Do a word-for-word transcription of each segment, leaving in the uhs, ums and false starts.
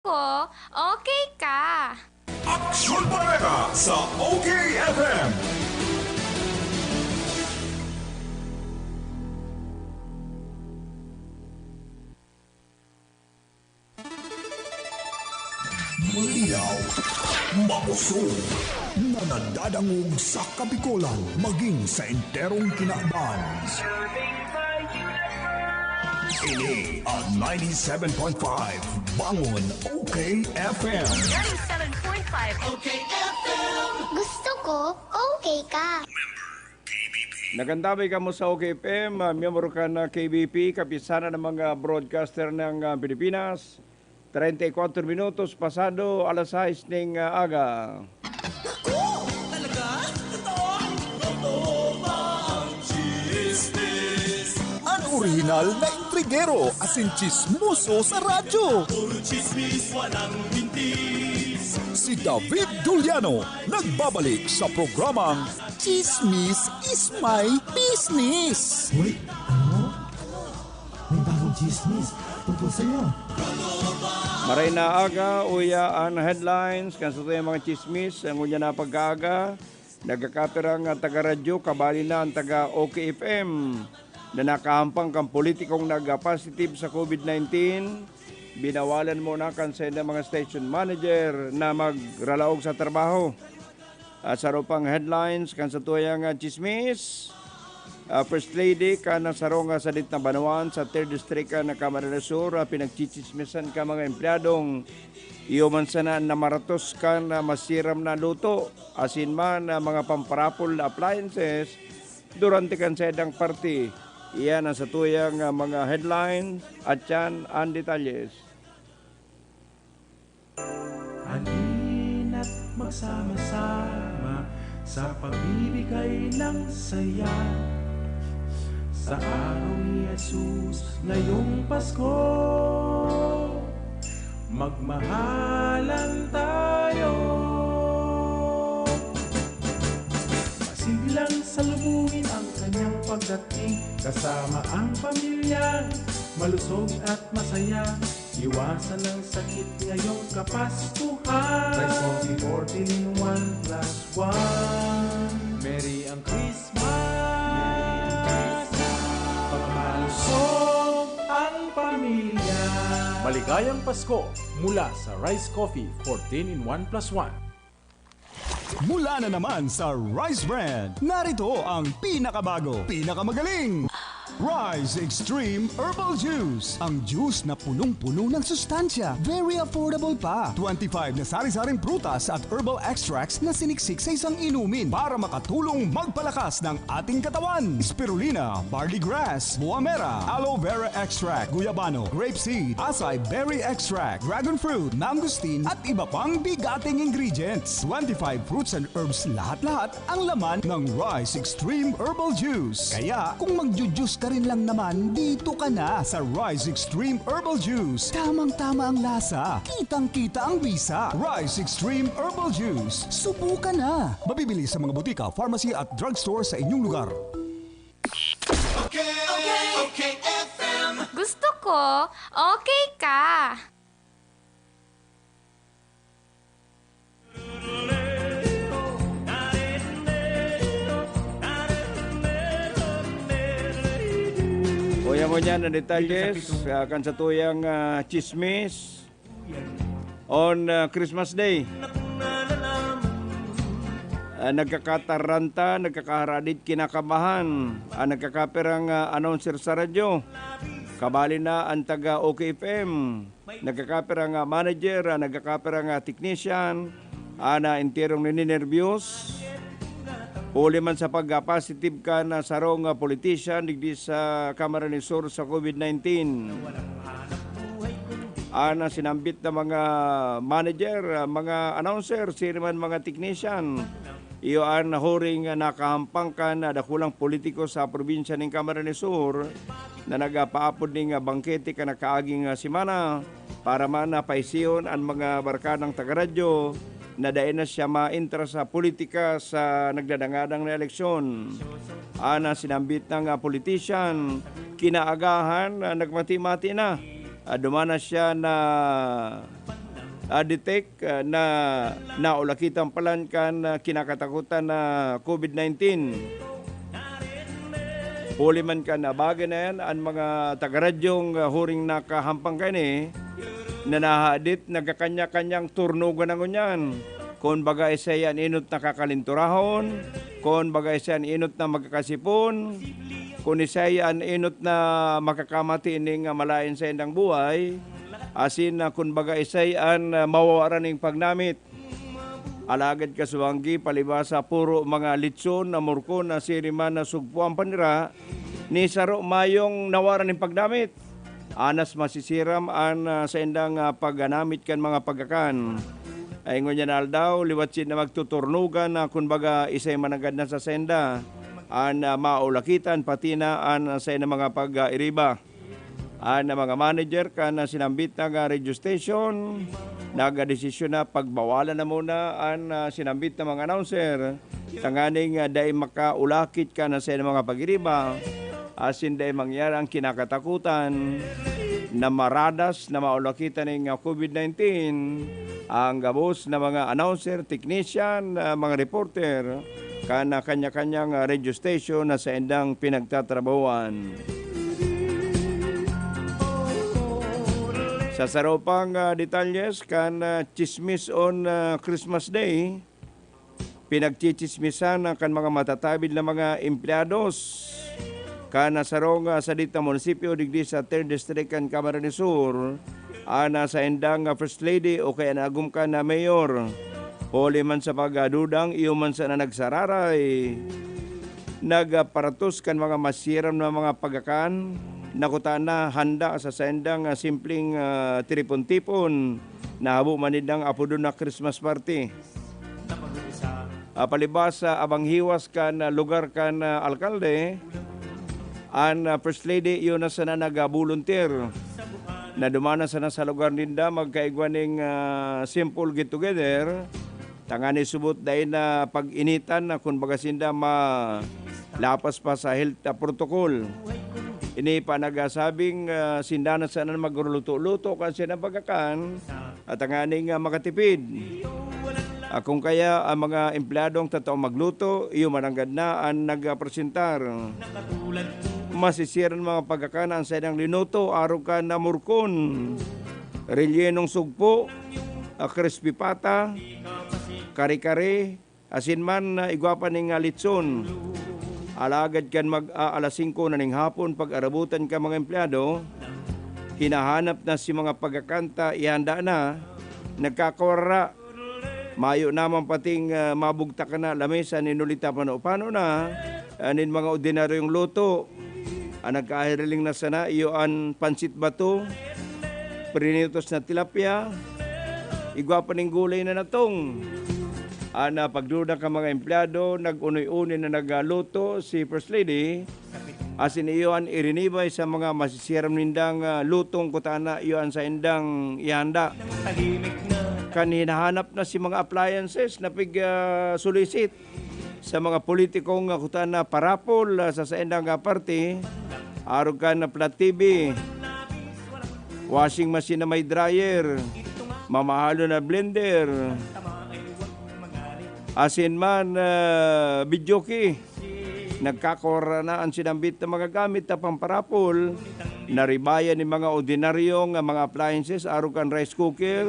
ko, okay ka. Aksyon Pareha sa O K F M. Malinaw, makusog, na nadadangog sa Kabikolan maging sa enterong kinaban. Ini ang ninety-seven point five Bangon O K F M. Ninety-seven point five O K F M. Gusto ko, okay ka. Nagantabay kamo sa O K F M, ah, miyembro kan, ah, K B P, Kapisanan ng mga Broadcaster ng, ah, Pilipinas. Treinta y cuatro minutos pasado alas sais ning, ah, aga. Naku! Talaga? Totoo? Totoo ba ang chismis? An orihinal na intrigero asin chismoso sa radyo. Puro chismis, walang mintis. Si David Duliano nagbabalik sa programang Chismis is my business. Uy, ano? May bagong chismis tungkol sa'yo. Maray na aga, uya an headlines kan satuyang mga chismis. Ngunyan na pagkaaga, nagkakapirang taga-radyo, kabali na an taga-O K F M na nakahampang kan politikong nagpa-positive sa COVID nineteen. Binawalan muna kan saindang mga station manager na magralaog sa trabaho. Ah, saro pang headlines kan satuyang, ah, chismis. Ah, First Lady kan saro nga sadit na banwaan sa Third District kan Camarines Sur, ah, pinagchichismisan kan mga empleyadong iyo man sana na maratos kan, ah, masiram na luto, asin man, ah, mga pamparapol na appliances durante kan saindang party. Iyan ang satuyang, ah, mga headline at yan ang detalyes. Halina't magsama-sama sa pagbibigay ng saya. Sa araw ni Jesus ngayong Pasko, magmahalan tayo. Masiglang salubungin ang kanyang pagdating, kasama ang pamilya, malusog at masaya. Iwasan ang sakit ngayong Kapaskuhan. Rice Coffee fourteen in one plus one. Merry ang Christmas! Pagkalusog ang pamilya. Maligayang Pasko mula sa Rice Coffee fourteen in one plus one. Mula na naman sa Rice Brand, narito ang pinakabago, pinakamagaling Rice Extreme Herbal Juice. Ang juice na punong-puno ng sustansya, very affordable pa. Twenty-five na sari-saring prutas at herbal extracts na siniksik sa isang inumin para makatulong magpalakas ng ating katawan. Spirulina, barley grass, buamera, aloe vera extract, guyabano, grape seed, acai berry extract, dragon fruit, mangosteen, at iba pang bigating ingredients. Twenty-five fruits and herbs lahat-lahat ang laman ng Rice Extreme Herbal Juice. Kaya kung magju-juice ka rin lang naman, dito ka na sa Rice Extreme Herbal Juice. Tamang-tama ang lasa, kitang-kita ang bisa. Rice Extreme Herbal Juice. Subukan na! Mabibili sa mga butika, pharmacy at drugstore sa inyong lugar. Okay, okay, okay, F M. Gusto ko, okay ka. Uya mo niyan ang detalye, ah, kan satuyang, ah, chismis on, ah, Christmas Day. Ah, nagkakataranta, nagkakaharadit, kinakabahan. Ah, nagkakapirang, ah, announcer sa radyo. Kabali na ang taga O K F M. Nagkakapirang, ah, manager, ah, nagkakapirang, ah, technician, ah, na enterong nininerbiyos. Huli man sa pagka-positive kan sarong, ah, politician digdi sa Camarines Sur sa COVID nineteen. An, ah, sinambit na mga manager, ah, mga announcer, siring man mga technician, iyo an huring nakahampang kan dakulang politiko sa probinsya nin Camarines Sur na nagpaapod nin bangkete kan nakaaging semana para man paisiyon an mga barkadang taga-radyo na dai na siya maentra sa politika sa nagdadangadang na eleksyon. An sinambit na politician, kinaagahan, nagmati-mati na. Duman na siya na ah, detect, ah, na naulakitan palan kan, ah, kinakatakutan na COVID nineteen. Huli man kan, ah, bagay na yan, an mga tagaradyong, ah, huring nakahampang kaini, na nahadit, nagkakanya-kanyang turnugan na ngunyan. Kun baga, isay an enot na kakalinturahon, kun baga, isay an enot na magkakasipon, kun isay an enot na makakamati ning, ah, malaen saindang buhay, asin, ah, kun baga, isay an, ah, mawawaran ning pagnamit. Alagad kasuanggi, palibasa puro mga litson na murkon na siriman na sugpo an panira, ni saro mayong nawaran nin pagdamit. Anas masisiram an, ah, saindang, ah, pagganamit kan mga pagkakan. Ay ngunyan na aldaw, liwat sinda magtuturnugan na kun baga isay mananggad na sa senda an, ah, maulakitan, pati na an, ah, saindang mga pag-iriba. An mga manager kan sinambit na nga radio station, nagdesisyon na pagbawalan na muna an, ah, sinambit na mga announcer, tanganing, ah, dai makaulakit kan sa mga pag-iriba, asin dai mangyari ang kinakatakutan na maradas na maulakitan ning, ah, COVID nineteen, ang gabos na mga announcer, technician, ah, mga reporter, kan, ah, kanya-kanyang, ah, radio station na saindang pinagtatrabahoan. Sa saro pang, ah, detalyes kan, ah, Chismis on, ah, Christmas Day, pinagchichismisan na kan mga matatabil na mga empleados kan, ah, sarong, ah, sadit na munisipyo digdi sa Third District kan Camarines Sur, an, ah, saindang, ah, First Lady o kaya an agom kan, ah, Mayor. Huli man sa pagdudang, iyo man sana nagsararay. Nagparatos kan mga masiram na mga pagkakan na kuta na handa sa saindang, ah, simpleng, ah, tiripon-tipon na habo man nindang apodon na Christmas party. Ah, palibas sa abang hiwas kan, ah, lugar kan, ah, alkalde, an, ah, First Lady iyo na sana nag-volunteer na dumana sana sa lugar ninda, magkaigwa ning, ah, simple get-together, tanganing subot dai na pag-initan na kun baga sinda malapas pa sa health, ah, protocol. Ini pa nagsasabing, ah, sinda na sana magluluto-luto kan saindang pagkakan, at tanganing, ah, makatipid. Ah, kung kaya ang mga empleadong tataong magluto, iyo mananggad na an nagpresentar. Masisiran mga pagkakan an saindang linuto, arog kan na murkon, rellenong sugpo, ah, crispy pata, kare-kare, asin man, ah, igwa pa ning, ah, litson. Alagad kan mag-aalas singko na ning hapon, pag-arabutan kan mga empleado, hinahanap na si mga pagkakan ta ihanda na, nagkakawara. Mayo naman pating, ah, mabugtak na lamesa nin huli ta pano-pano na, ah, nin mga ordinaryong luto. An nagkahiriling na sana iyo an pansit bato, prinitos na tilapia, igwa pa ning gulay na natong. An, ah, pagduda kan mga empleado, nag-unoy-unoy na nagluto si First Lady, asin iyo an irinibay sa mga masisiram nindang, ah, lutong kuta na iyo an saindang ihanda. Kan hinahanap na si mga appliances na pig, ah, solicit sa mga politikong, ah, kuta na parapol, ah, sa saindang, ah, party, arog kan na flat T V, washing machine na may dryer, mamahalon na blender, asin man, ah, videoke. Nagkakawara na an sinambit na mga gamit na pamparapol, naribayan nin mga ordinaryong, ah, mga appliances, arog kan rice cooker,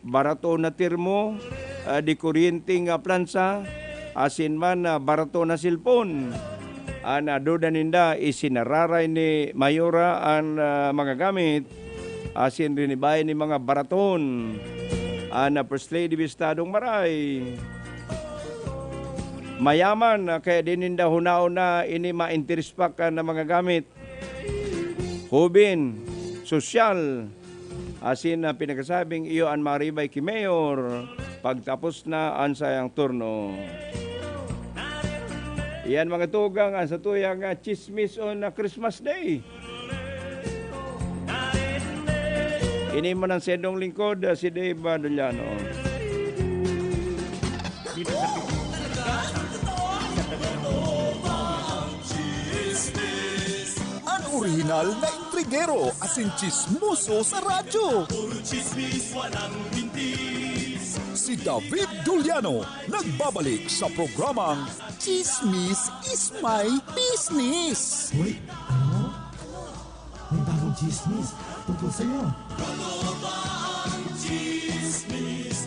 barato na termo, ah, di kuryenteng, ah, plansa, asin man, ah, barato na cellphone. An, ah, duda ninda, isinararay ni Mayora an, ah, mga gamit, asin rinibayan nin mga baraton. An, ah, First Lady bistadong maray. Mayaman, ah, kaya di ninda hunaon na ini ma-interes pa kan mga gamit. Hoben, sosyal, asin, ah, pinakasabing iyo an maribay ki Mayor pagtapos na an sayang turno. Iyan, mga tugang, an satuyang, ah, chismis on, ah, Christmas Day. Ini man an saindong lingkod, ah, si Dave, ah, Doliano. An orihinal Profesional na intrigero asin chismoso sa radyo. Puro chismis, walang mintis. Si David Juliano nagbabalik sa programang Chismis is my business. Uy, ano? May bagong chismis tungkol sa'yo. Ano ba ang chismis?